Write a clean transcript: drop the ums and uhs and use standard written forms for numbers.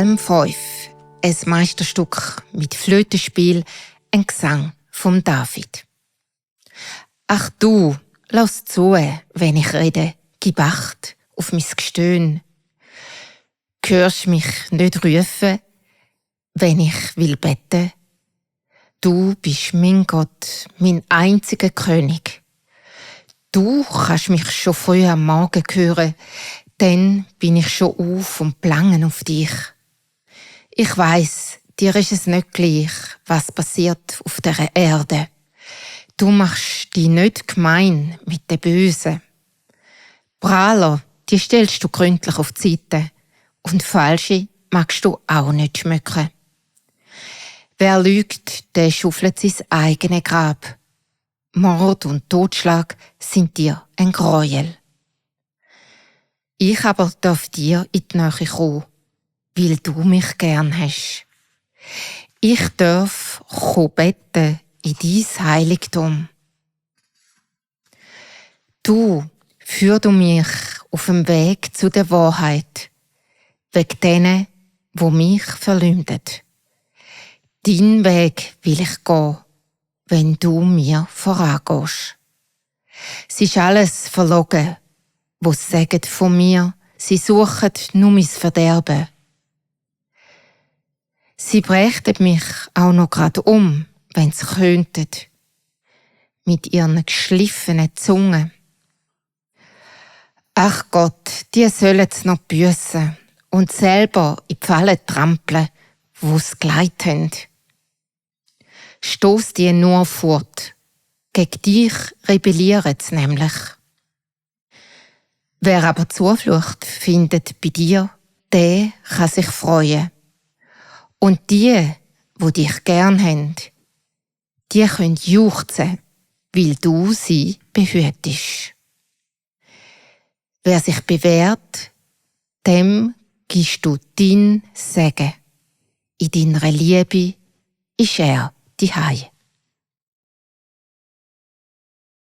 Psalm 5, ein Meisterstück mit Flötenspiel, ein Gesang von David. Ach du, lass zu, wenn ich rede, gib Acht auf mein Gestöhn. Hörst mich nicht rufen, wenn ich will beten? Du bist mein Gott, mein einziger König. Du kannst mich schon früh am Morgen hören, dann bin ich schon auf und plangen auf dich. Ich weiss, dir ist es nicht gleich, was passiert auf dieser Erde. Du machst dich nicht gemein mit den Bösen. Prahler, die stellst du gründlich auf die Seite. Und Falsche magst du auch nicht schmücken. Wer lügt, der schaufelt sein eigenes Grab. Mord und Totschlag sind dir ein Gräuel. Ich aber darf dir in die Nähe kommen, weil du mich gern hast. Ich darf beten in dein Heiligtum. Du, führ du mich auf dem Weg zu der Wahrheit, wegen denen, wo mich verleumden. Dein Weg will ich gehen, wenn du mir vorangehst. Es ist alles verlogen, was sagen von mir, sie suchen nur mein Verderben. Sie brächten mich auch noch grad um, wenn sie könnten, mit ihren geschliffenen Zungen. Ach Gott, die sollen's noch büssen und selber in die Falle trampeln, wo's geleitet haben. Stoss die nur fort. Gegen dich rebellieren sie nämlich. Wer aber Zuflucht findet bei dir, der kann sich freuen. Und die dich gern haben, die können juchzen, weil du sie behütest. Wer sich bewährt, dem gibst du dein Segen. In deiner Liebe ist er die Hei.